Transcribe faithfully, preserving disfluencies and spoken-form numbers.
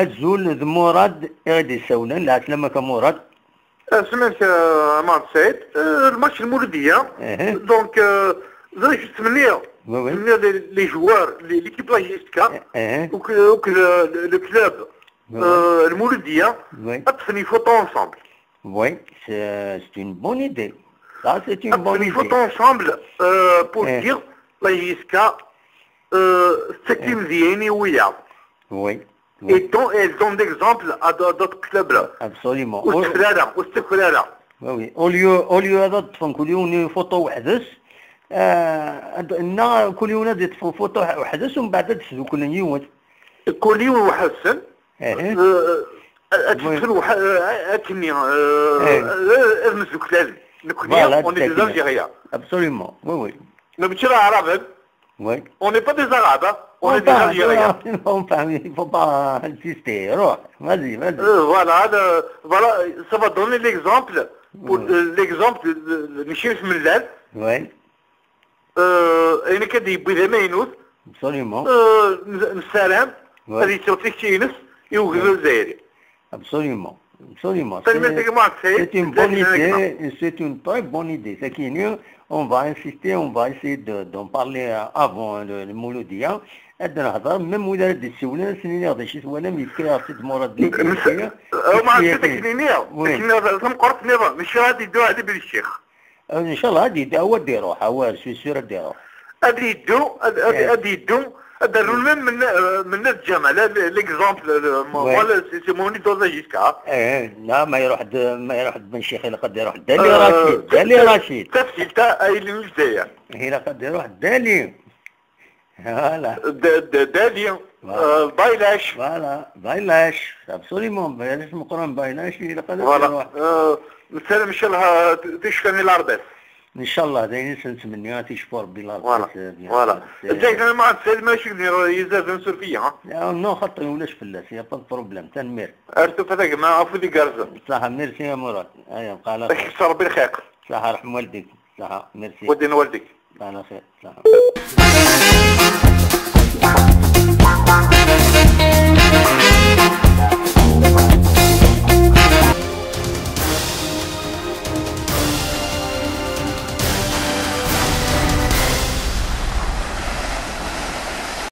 Azul d Murad i ɣ-d-yessawlen. Lɛeslama-k a Murad. Asmak, euh, Amar Saïd, euh, le match المولودية. Ehe. Donc, euh, ẓriɣ ttmenniɣ, oui, oui, ttmenniɣ les, les joueurs, les, l'équipe la J S K, ehe, ou que, ou que le, le, le club, oui, oui, euh, المولودية, oui, ad ṭṭfen une photo ensemble. Oui, c'est, c'est une bonne idée. Ça, c'est une bonne idée. Ad ṭṭfen une photo ensemble, euh, pour, eh, dire la J S K, euh, c'est, eh, une D N I, oui. Oui. Oui. Et donc, elles donnent d'exemple à d-, d'autres clubs. Absolument. Ur tteffer ara, ur tteffer ara. Oui, oui. Au lieu, au lieu ad ṭṭfen kul yiwen photo weḥd-s, euh, ad, neɣ kul yiwen ad iṭṭef photo weḥd-s, u mbeɛd ad sduklen yiwet. Kul yiwen weḥd-sen, eh, euh, ad, oui, tt-ṭṭfen weḥ-, euh, akkenni, euh, eh, euh, ad mzuklalen. Nekkni, voilà, on est des Algériens. Absolument, oui, oui. Mačči d Aɛraben. Oui. On n'est pas des Arabes, hein. On est des Algériens. Enfin, il faut pas insister. Ruḥ, vas-y, vas-y. Euh, voilà, le, voilà, ça va donner l'exemple, pour, oui, euh, l'exemple de, de, de Michel Fmellal. Oui. Euh, ayen akka d-yewwi d amaynut. Absolument. Euh, n-, nessaram, oui, ad yettu tikti-ines i ugdud, oui, azzayri. Absolument. Absolument. C'est, c'est une bonne idée, c'est une très bonne idée. C'est qu'on va insister, on va essayer de, d'en parler, euh, avant le, le Mouloudia. Ad nehḍer, même wid ara d-yessiwlen, ad sen-iniɣ d acu i twalam, yefka-yaɣ-tt-id Murad Lidi. Akken-nniɣ, tameqqrant-nniḍen, mačči ad yeddu Ɛli Ben Ccix. Inchallah, ad yeddu, awa ad iruḥ, awa, je suis sûr ad iruḥ. Ad yeddu, ad, ad, ad yeddu, ad d-rnun même Menna, euh, Menna d Ǧamal, euh, l'exemple, euh, moi, voilà, c'est, c'est mon idole jusqu'à. Eh, non, ma iruḥ-d, ma iruḥ-d Ben Ccix, ilaq ad iruḥ Dali Racid, Dali Racid. Tafsilt-a, ay Lezzayer. Ilaq ad iruḥ Dali. Voilà. D-, d-, Dali, voilà, euh, Baylac. Voilà, Baylac. Absolument, Baylac meqqren, Baylac, ilaq ad iruḥ. Voilà. Euh, nessaram, inchallah, tickan i Larbas. Inchallah, d ayen i s-nettmenni, ad icfu Rebbi Larbas. Voilà. Voilà. Ǧǧayt-aɣ ma ad tsalim acu i d-yenna yizerfan surfiya, ha? Ya, non, xaṭi, ulac fell-as, y a pas de problème, tanemmirt. Ar tufat a gma, afud igerrzen. Ṣaḥa, merci a Murad. Aya, bqa ala xir. Ad k-yekkes Rebbi lxiq. Ṣaḥa, rḥem waldik. Ṣaḥa, merci. Wadin waldik. Bqa ala xir. Ṣaḥa.